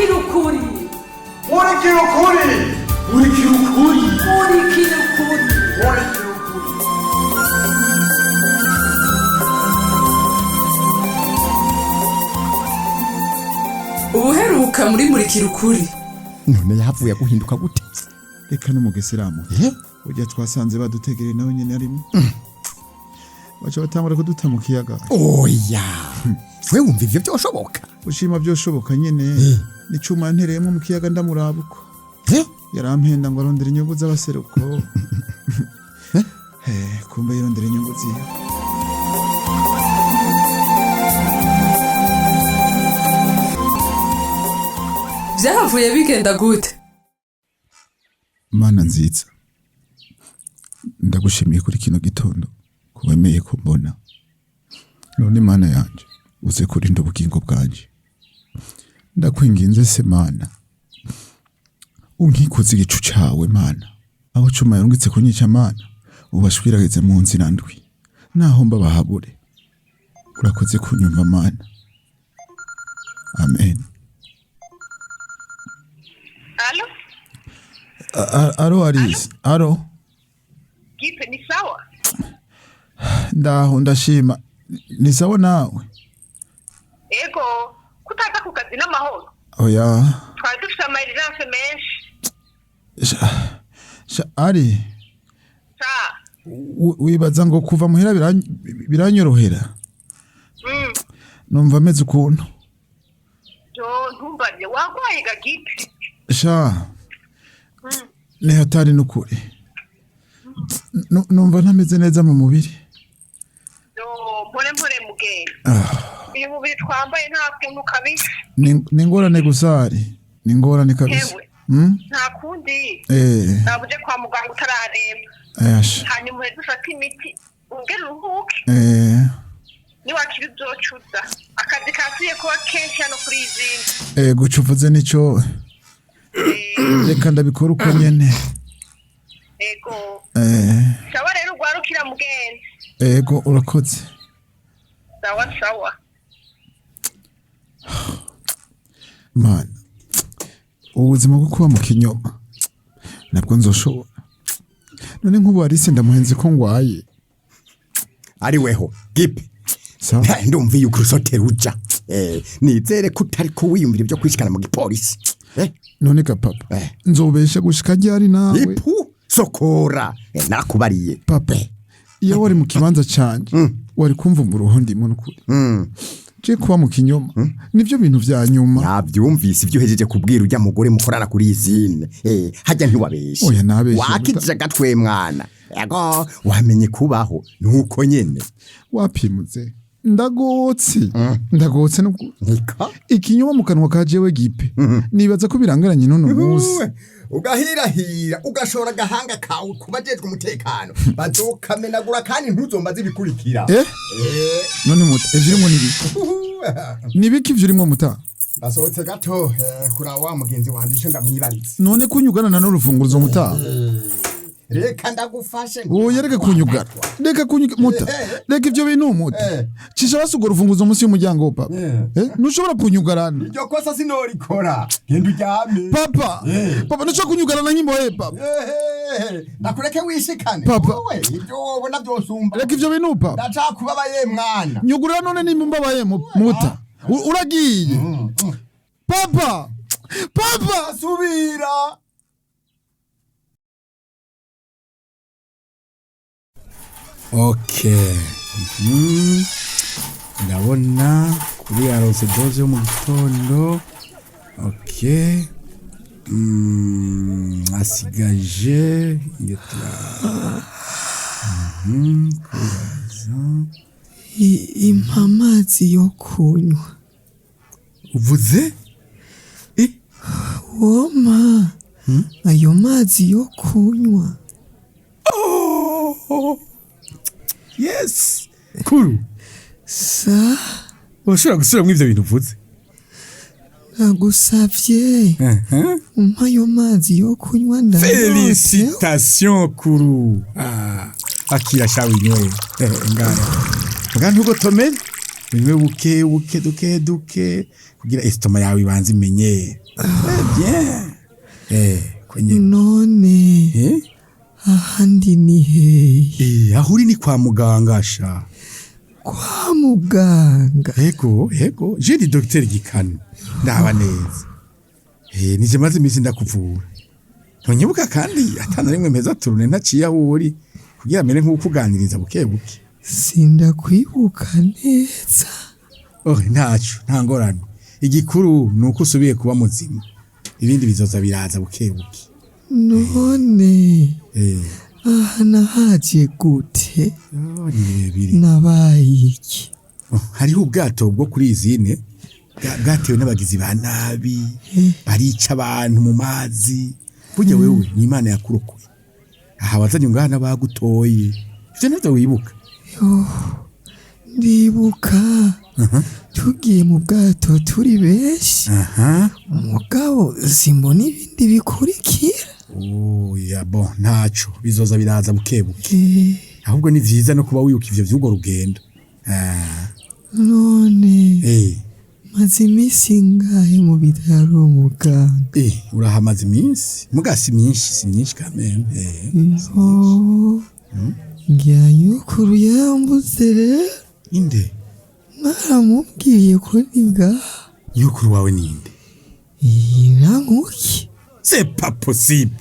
Murikira ukuri. Murikira ukuri. Murikira ukuri. Murikira ukuri. Murikira ukuri. Ubuheruka muri Murikira ukuri. None yahavuye guhinduka gute? Reka no mu gisilamu burya twasanze badutegereye, nawe nyene arimo, baca batangura kuduta mu kiyaga. Oya, we wumva ivyo byoshoboka? Ushima byoshoboka nyene, n'icuma ntereyemwo mu kiyaga ndamuraba uko yarampenda ngo arondera inyungu z'abaseruko. Kumbe yirondera inyungu ziwe. Vyahavuye bigenda gute? Mana nziza, ndagushimiye kuri kino gitondo ko wemeye ko mbona. None Mana yanje, uze kurinda ubugingo bwanje. Ndakwinginze se Mana, unkikuze igicu cawe. Mana, abo cuma yarungitse kunyica, Mana, ubashwiragize mu nzira ndwi, naho mba bahabure. Urakoze kunyumva Mana, amen. Alo? Alo Alice, alo. Gipe, ni sawa? Ndaho ndashima, ni sawa nawe? Ego, kutaza ku kazi n'amahoro? Oya. Twari dufite ama urgence menshi. Sha ari Sa, wibaza ngo kuva muhira biranyorohera? Numva ameze ukuntu. Yo, ntumbaze, wagwaye ga Gipe? Sha, ni hatari n'ukuri. Numva ntameze neza mu mubiri. Yo, mpore mpore mugenda. Uyu mubiri twambaye nta kuntu kabisa. Ni ingorane gusa, ari ni ingorane kabisa. Hewe. Nta kundi. Ntabwo uje kwa muganga utararemba. Ayasha. Hanyuma uheze ufate imiti, wongere uruhuke. Niwakira uzocuza. Akazi kasubiye kuba kenshi hano kuri izindi. Guca uvuze nico, reka ndabikora uko nyene. Ego. Sawa rero, ugwarukira mugenzi. Ego, urakoze. Sawa sawa. Mana, ubuzima bwo kuba mu kinyoma nabwo nzoshobora? None nk'ubu Alice ndamuhenze ko ngwaye? Ari weho Gipe. Sawa. Ndumva yuko urusotera uja. Nizere ko utari ko wiyumvira ibyo kwishikana mu gipolisi. None ga papa, nzobesha gushika ryari nawe? Ipu sokora. Nakubariye. Papa, iyo wari mu kibanza canje wari kumva umuruho ndimwo n'ukuri. Je kuba mu kinyoma nivyo bintu vya nyuma. Nabyumvise ibyo uhejeje kubwira ujya mugore mukorana kuri izine. Hajya ntiwabeshe. Oya, nabeshe. Wakijije agatwe mwana. Yego, wamenye kubaho nuko nyene. Wapimutse, ndagotse, ndagotse n'ukuri. Nika. Ikinyoma mu kanwa ka jewe Gipe, nibaza ko birangaranye n'uno munsi. Ugahirahira ugashora agahanga kawe ku bajejwe umutekano, bazokamenagura kandi ntuzombaze ibikurikira. None muta, ivyo urimwo nibiki? Nibiki ivyo urimwo muta? Basohotse gato kuraba wa mugenzi wanje ico ndamwibaritse. None kunyugarana n'urufunguruzo muta? Reka ndagufashe. Oya, reka kunyugara, reka kunyugara muta, reka ivyo bintu muta. Cisha basuga urufunguzo munsi y'umuryango papa. Ntushobora kunyugarana. Iryo kosa sinorikora, genda uryame. Papa. Papa, ntushobora kunyugarana nk'imbohe papa. Ndakureke wishikane. Papa. Wowe ibyo wobona byosumba. Reka ivyo bintu papa. Ndacakubabaye mwana. Nyugurira none nimba mbabaye muta. Uragiye papa, papa. Subira. Ok. Ndabona kuri yaronse dose yo mu gitondo. Ok. Asigaje iyo kuraza. Impa amazi yo kunywa. Uvuze? Woma ayo mazi yo kunywa. Oh! Yes. Kuru. Sa. Urashobora gusubiramo ivyo bintu uvuze? Nagusavye umpa ayo mazi yo kunywa, ndayotewe. Félicitations Kuru. Ah, akira shawe inyoye. Ngaya. Mbwa ntugotomere. Unywe buke buke, duke duke, kugira estomac yawe ibanze imenyere. Bien. Kwenye. None ahandi ni hehe? Aho uri ni kwa muganga sha. Kwa muganga? Ego, je ni Dr Gikano. Ndaba neza. Nije maze iminsi ndakuvura. Ntonyibuka kandi atana rimwe mpeza turune ntaciye aho uri kugira mere nk'ukuganiriza buke buke. Sindakwibuka neza. Oh, ntaco, nta ngorane. Igikuru ni uko usubiye kuba muzima. Ibindi bizoza biraza buke buke. None aha nahaje gute? Oh, ni birebire. Nabaye iki? Oh, hariho ubwato bwo kuri izine bwatewe n'abagizi ba nabi, barica abantu mu mazi. Burya wewe ni Imana yakurokoye. Aha wazanye ngaha bagutoye. Ivyo navyo wibuka? Yo, ndibuka tugiye mu bwato turi benshi. Mugabo simbona ibindi bikurikira. Oya, bon, ntaco, bizoza biraza buke buke. Ahubwo ni vyiza no kuba wibuka ivyo vy'urwo rugendo. None maze iminsi ingahe mu bitaro muganga? Urahamaze iminsi, muga si myinshi, si myinshi quand même. Oh, ngira nyokuru yambutse rero. Inde? Mwaramubwiye ko ni ngaha. Nyokuru wawe ninde? Inankuki. C'est pas possible.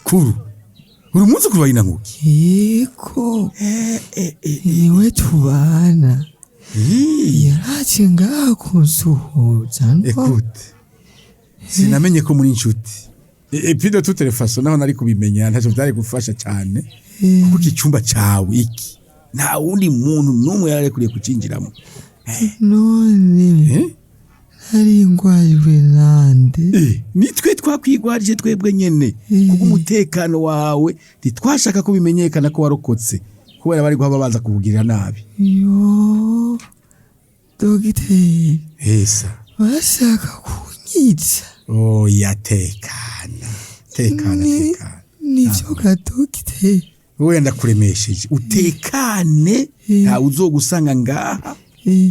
Kuru, uri umunsi kuva inankuki? Yego. Niwe tubana. Yaraje ngaha kunsuhuza. Écoute, sinamenye ko muri inshuti. Et puis de toutes les façons, naho nari kubimenya ntacyo byari gufasha cyane, kuko iki cyumba cawe iki nta wundi muntu n'umwe yari kucinjiramo. None nari ngwajwe nande? Nitwe twakwigwarije twebwe nyene, kuko umutekano wawe ntitwashaka ko bimenyekana ko warokotse, kubera bari guhaba baza kukugirira nabi. Yo, dogiteri. Esa. Bashaka kunyica. Oya, tekana tekana tekana. Nivyo ga dogiteri. Wowe ndakuremesheje, utekane, ntawe uzogusanga ngaha.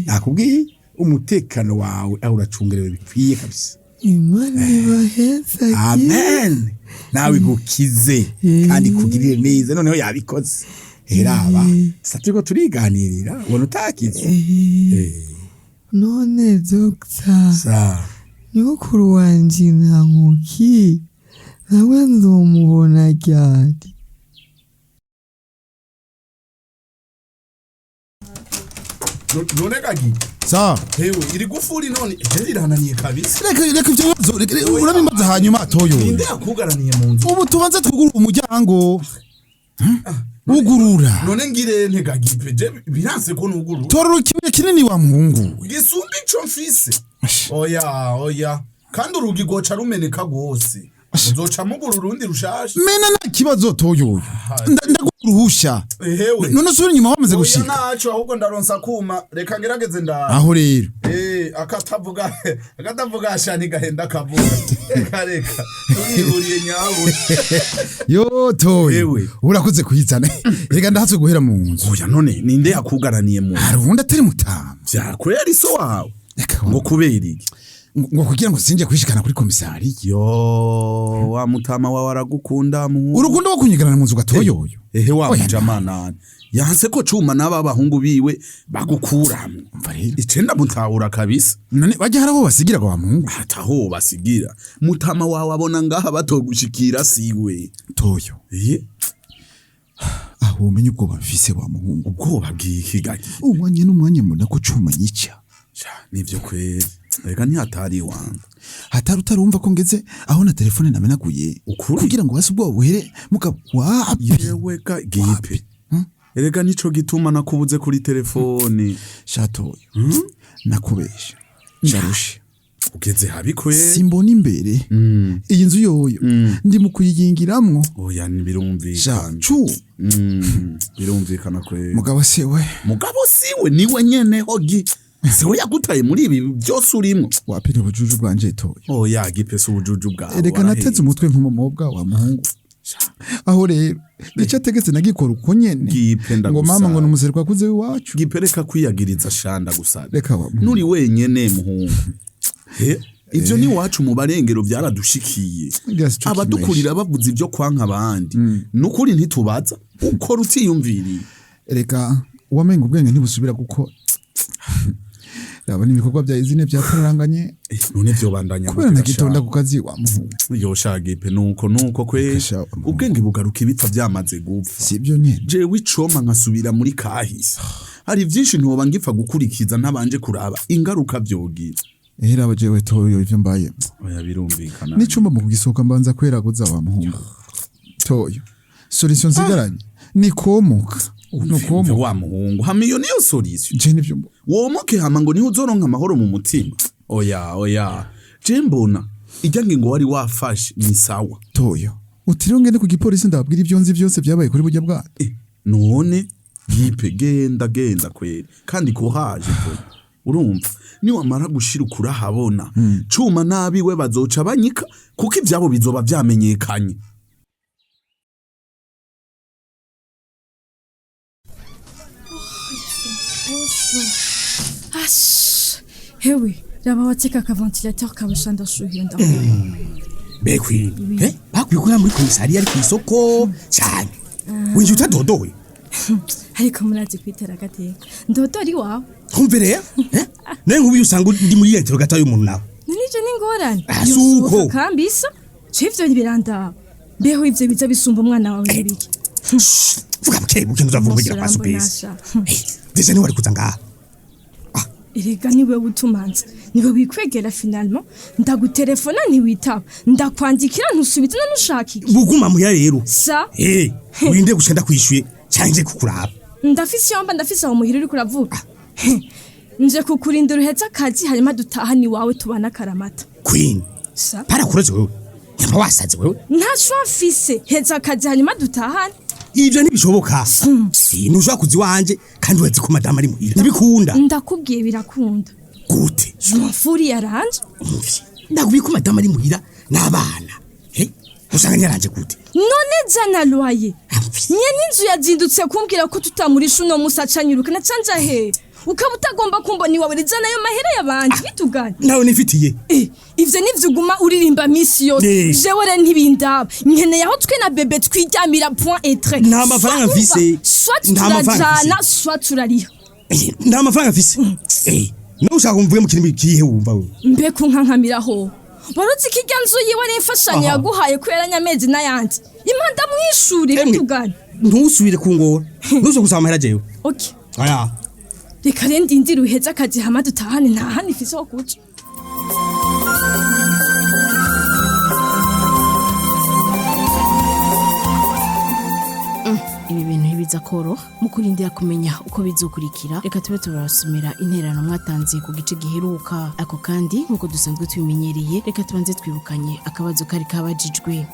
Nakubwiye umutekano wawe aho uracungerewe bikwiye kabisa. Imana ibahezagire. Amen. Nawe igukize kandi kugirire neza. Noneho yabikoze. Heraba sasa turiko turiganirira, ubona utakize. None dogita, Sa. nyokuru wanje Ntankuki nawe nzomubona ryari? None gagi. Sa. Hewe, iri gufuri none rirananiye kabisa. Reka ivyo bibazo, urabimbaza hanyuma toyo. Ninde yakugaraniye mu nzu? Ubu tubanze twugurura umuryango. Ugurura. None ngire nte gagi je biranse ko nugurura. Torora ikibuye kinini wa muhungu. Gisumba ico mfise. Oya, oya. Kandi urugi goca rumeneka gose. Uzoca mugura urundi rushasha. Mena nta kibazo toyo. Ndaguruhusha. Ehewe. None usubira inyuma wamaze Oya gushika. naco ahubwo ndaronsa kuma, reka ngerageze nda. Aho rero. Akatavuga shani gahenda kavuga. Reka reka. Turihuriye nyabo. Yo toyo. Urakoze kuyizana. Reka ndahatswe guhera mu nzu. Oya none ninde yakugaraniye mu nzu? Hari uwundi atari mutama. Vyakwera iso wawe. Ngo kubera iki? Ngo kugira ngo sinje kwishikana kuri komisari. Yo, wa mutama wawe aragukunda mu. Urukundo wo kunyigarana mu nzu gatoyoyo. Ehe wa mujamanani. Yanse ko cuma n'aba bahungu biwe bagukuramwo. Umva rero. Icenda mutahura kabisa. None bajya haraho basigira kwa muhungu. Ataho basigira. Mutama wawe abona ngaha batogushikira siwe. Toyo. Aho umenye ubwoba mfise wa muhungu. Ubwoba bw'iki gaki? Umwanya n'umwanya mbona ko cuma nyica. Nivyo kweri. Reka ntihatari wangu. Hatari utarumva ko ngeze aho na telefone namenaguye. Kugira ngo hasi ubwoba buhere mugabo wapi. Yewe ga gipe. Erega nico gituma nakubuze kuri telefone. Shatoyo. Nakubesha. Ndarushe. Ugeze habi kweri. Simbona imbere. Iyi nzu yoyo ndi mu kuyiyingiramwo. Oya birumvikana. Cu. Birumvikana kweri. Mugabo siwe. Mugabo siwe niwe nyene hogi. Siwe yagutaye muri ibi byose urimo. Wapira ubujuju bwanje toyo. Oya gipe si ubujuju bwawe. Erega nateze umutwe nk'umumobwa wa muhungu. Aho rero icyo ategetse nagikora uko nyene. Gipe Ngo mama ndagusaba. ngo numuseruko akuze w'iwacu. Gipe reka kwiyagiriza shanda gusa. Reka wa Nuri wenyene muhungu. He, ivyo ni wacu mu barengero byaradushikiye. Ngira sico Abadukurira bavuze ibyo kwanka abandi. Nukuri ntitubaza ukora utiyumviriye. Reka wamenga ubwenge ntibusubira gukora. Raba n'ibikorwa bya izine byapararanganye. None vyo bandanya kubera gute ntagitonda gasha? ku kazi wa muhungu. Yosha Gipe nuko nuko kwe Gasha, wa muhungu. ubwenge bugaruka ibipfa byamaze gupfa. Sibyo nyene. Jewe icoma nkasubira muri kahise. Hari byinshi ntoba ngipfa gukurikiza ntabanje kuraba ingaruka vyogira. Ehera abajewe toyo ivyo mbaye. Oya birumvikana. N'icumba mu kugisohoka mbanza kweraguza wa muhungu. Toyo. Solution nsigaranye ni komuka. Nukomuka. wa muhungu hama iyo niyo solution. Je nivyo mbona. Womoke hama ngo niho uzoronka amahoro mu mutima. Oya oya. Je mbona ijya ngingo wari wafashe ni sawa. Toyo. Utiriwe ngende ku gipolisi ndababwira ivyo nzi vyose vyabaye kuri burya bwato. None Gipe genda genda kweri kandi kuhaje vuba. Urumva niwamara gushira ukurahabona cuma nabi we bazoca banyika kuko ivyabo bizoba vyamenyekanye. Ash, hewe raba wateka ka ventilateur kabasha ndashuhiye ndakubona. Bekwi bakwiye kuba muri komisariya ari ku isoko cyane winjiye utadodowe. Ariko murazi kwitera agateka ndodora iwawe. Nkumve rero nawe nk'ubu iyo usanga ndi muri yentero gato y'umuntu nawe. None ivyo ni ingorane. Ah, si uko. Kambisa ce ivyo birandaba mbeho ivyo biza bisumba umwana wawe n'ibiki. Vuga buke buke ntuzavuga uvugira kwa supesi. Deja niwe wari kuza ngaha. Erega niwe utumanza niwe wikwegera finalement ndagutelefona ntiwitaba ndakwandikira ntusubiza none ushaka iki. Buguma muhira rero. Sa Urinde gushika ndakwishuye canke nje kukuraba. Ndafise yomba ndafise aho muhira uriko uravuga. Nje kukurindira uheze akazi hanyuma dutahane iwawe tubana akaramata. Queen. Sa Parakuroze wewe. Nyamba wasaze wewe. Nta choix mfise heza akazi hanyuma dutahane. Ivyo ntibishoboka. Ntushobora kuza iwanje kandi urazi ko madame ari muhira. Ntibikunda. Ndakubwiye birakunda. Gute? Je m'en fous yaranje. Ndakubwiye ko madame ari muhira n'abana. Usanga yaranje gute? None jana loyer. Nyene inzu yazindutse kumbwira ko tutamurisha uno musi acanyiruka na canja he. Ukaba utagomba kumbona iwawe rizana ayo mahera y'abandi bitugane. Nawe nifitiye. Ivyo nivyo uguma uririmba misi yose. Jewe re ntibindaba. Nkeneye aho twe na bebe twiryamira point et trait. Nta mafaranga mfise. Soit turajana, soit turariha. Nta mafaranga mfise. Nawe ushaka kumvuge mu kintu kihe wumva wewe? Mbe kunkankamiraho. Waruzi ko irya nzu yiwe ari imfashanyo yaguhaye ko yaranyamezi n'ayandi. Impanda mwishure bitugane. Ntusubire kungora. Ntuze gusaba amahera jewe. Okay. Oya. Reka rero ndindire uheze akazi hama dutahane nta handi mfise ho kuja. Ibi bintu ntibiza koroha mu kurindira kumenya uko bizokurikira. Reka tube turabasomera intererano mwatanze ku gice giheruka. Ako kandi nk'uko dusanzwe tubimenyereye, reka tubanze twibukanye akabazo kari kabajijwe.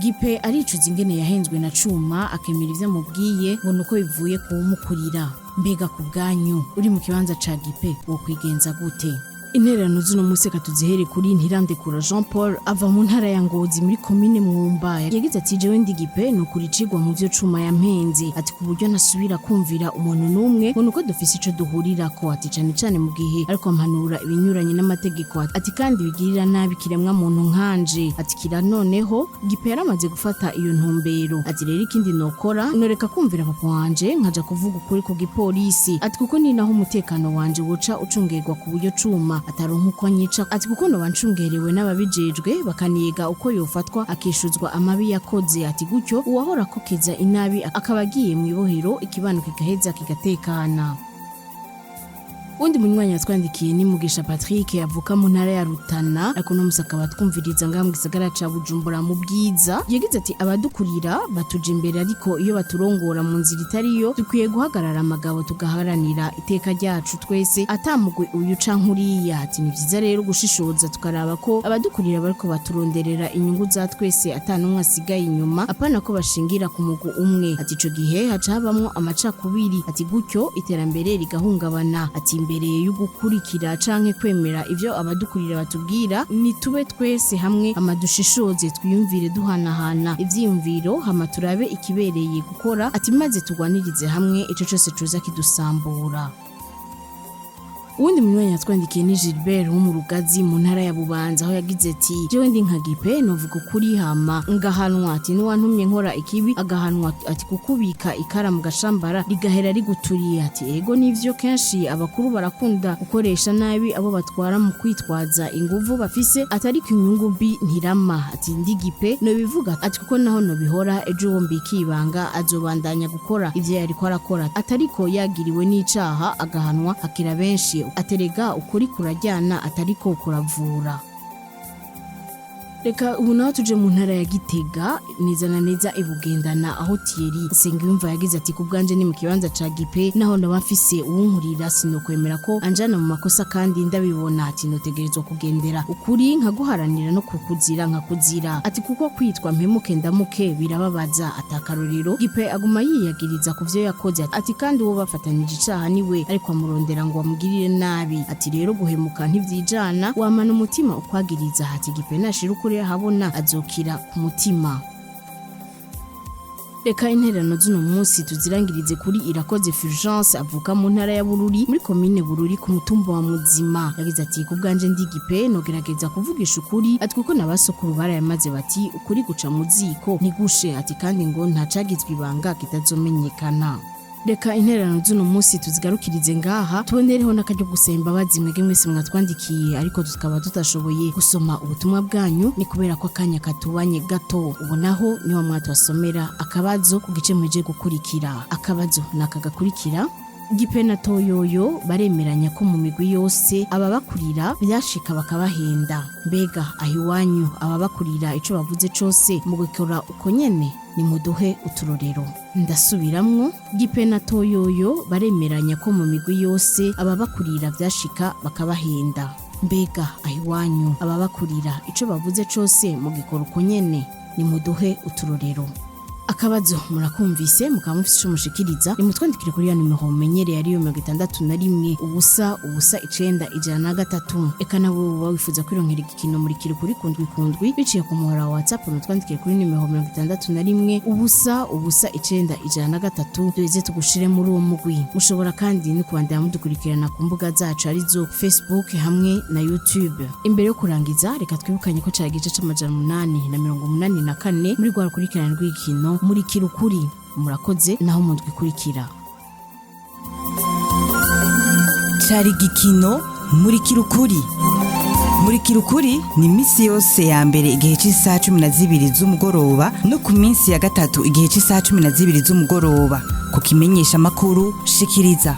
Gipe aricuza ingene yahenzwe na Cuma akemera ivyo amubwiye ngo nuko bivuye kuwumukurira. Mbega ku bwanyu uri mu kibanza ca Gipe wo kwigenza gute? Intererano z'uno munsi reka tuzihere kuri Ntirandekura Jean Paul ava mu ntara ya Ngozi muri komine Mwumba. Yagize ati jewe ndi Gipe nukuri icigwa mu vyo Cuma yampenze, ati ku buryo ntasubira kumvira umuntu n'umwe ngo nuko dufise ico duhurirako, ati cane cane mu gihe ariko ampanura ibinyuranye n'amategeko, ati kandi bigirira nabi kiremwa muntu nkanje, ati kira noneho Gipe yaramaze gufata iyo ntumbero, ati rero ikindi nokora noreka kumvira papa wanje nkaja kuvuga ukuri ku gipolisi, ati kuko ni naho umutekano wanje woca ucungerwa ku buryo Cuma ataronka uko anyica, ati kuko noba ncungerewe n'ababijejwe bakaniga uko yofatwa akishuzwa amabi yakoze, ati gutyo uwahora akokeza inabi akaba agiye mu ibohero ikibano kigaheza kigatekana. Undi munywanyi yatwandikiye ni Mugisha Patrick avuka mu ntara ya Rutana, ariko no musaka batwumviriza ngaha mu gisagara ca Bujumbura mu Bwiza. Yagize ati abadukurira batuje imbere ariko iyo baturongora mu nzira itariyo dukwiye guhagarara amagabo tugaharanira iteka ryacu twese atamugwe uyu canke uriya. Ati ni vyiza rero gushishoza tukaraba ko abadukurira bariko baturonderera inyungu za twese atanumwe asigaye inyuma, apana ko bashingira ku mugu umwe. Ati ico gihe haca habamwo amacakubiri, ati gutyo iterambere rigahungabana. Ati Imbere yo gukurikira canke kwemera ivyo abadukurira batubwira, nitube twese hamwe amadushishoze, twiyumvire, duhanahana ivyiyumviro, hama turabe ikibereye gukora. Ati maze tugwanirize hamwe ico cose coza kidusambura. Uwundi munywanyi yatwandikiye ni Gilbert wo mu Rugazi mu ntara ya Bubanza, aho yagize ati: "Jewe ndi nka Gipe, novuga ukuri hama ngahanwa." Ati n'uwantumye nkora ikibi agahanwa. Ati kukubika ikara mu gashambara rigahera riguturiye. Ati ego nivyo, kenshi abakuru barakunda gukoresha nabi abo batwara mu kwitwaza inguvu bafise, atariko inyungu mbi ntirama. Ati ndi Gipe nobivuga, ati kuko naho nobihora, ejo uwo mbikiye ibanga azobandanya gukora ivyo yariko arakora, atariko yagiriwe n'icaha agahanwa hakira benshi. Aterega ukuri kurajyana, atariko kuravura. Reka ubu naho tuje mu ntara ya Gitega, neza na neza ibugendana, aho Thierry Nsengiyumva yagize ati: "Ku bwanje ni mu kibanza ca Gipe, naho ndaba mfise uwunkurira, sinokwemera ko anjana mu makosa kandi ndabibona. Ati notegerezwa kugendera ukuri, nkaguharanira no kukuzira nkakuzira. Ati kuko kwitwa mpemuke ndamuke birababaza. Atakarorero Gipe aguma yiyagiriza ku vyo yakoze, ati kandi uwo bafatanije icaha niwe ariko amurondera ngo amugirire nabi. Ati rero guhemuka ntivyijana, wamana umutima ukwagiriza. Ati Gipe nashira ukuri ahabona azokira ku mutima." Reka intererano z'uno munsi tuzirangirize kuri Irakoze Fulgence, avuka mu ntara ya Bururi, muri komine Bururi, ku mutumba wa Muzima. Yagize ati: "Ku bwanje ndi Gipe, nogerageza kuvugisha ukuri. Ati kuko nabasokuru barayamaze bati ukuri guca mu ziko ntigushe. Ati kandi ngo ntacagizwe ibanga kitazomenyekana." Reka intererano z'uno munsi tuzigarukirize ngaha, tubonereho n'akaryo gusaba imbabazi mwebwe mwese mwatwandikiye ariko tukaba tutashoboye gusoma ubutumwa bwanyu. Ni kubera ko akanya katubanye gato. Ubu naho niho mwatwasomera akabazo ku gice muje gukurikira. Akabazo ni aka gakurikira: Gipe na Toyoyo baremeranya ko mu migwi yose ababakurira byashika bakabahenda. Mbega aho iwanyu ababakurira ico bavuze cose mugakora uko nyene? Nimuduhe uturorero. Ndasubiramwo: Gipe na Toyoyo baremeranya ko mu migwi yose ababakurira vyashika bakabahenda. Mbega aho iwanyu ababakurira ico bavuze cose mugikora uko nyene? Nimuduhe uturorero. Akabazo murakumvise, mukaba mufise ico mushikiriza, nimutwandikire kuri ya nimero mumenyereye, ariyo 61 0 0 9 103. Eka nawe uba wifuza kwironkera igikino Murikira Ukuri kundwi kundwi biciye ku muhora wa WhatsApp, mutwandikire kuri nimero 61 0 0 9 103, duheze tugushire muri uwo mugwi. Mushobora kandi no kubandanya mudukurikirana ku mbuga zacu, arizo Facebook hamwe na YouTube. Imbere yo kurangiza, reka twibukanye ko cari igice c'884 muri rwa rukurikirane rw'igikino Murikira Ukuri. Murakoze, naho mu ndwi ikurikira. Cari igikino Murikira Ukuri. Murikira Ukuri ni iminsi yose ya mbere igihe cy'isaha 12 z'umugoroba, no ku minsi ya gatatu igihe cy'isaha 12 z'umugoroba, ku kimenyesha makuru Shikiriza.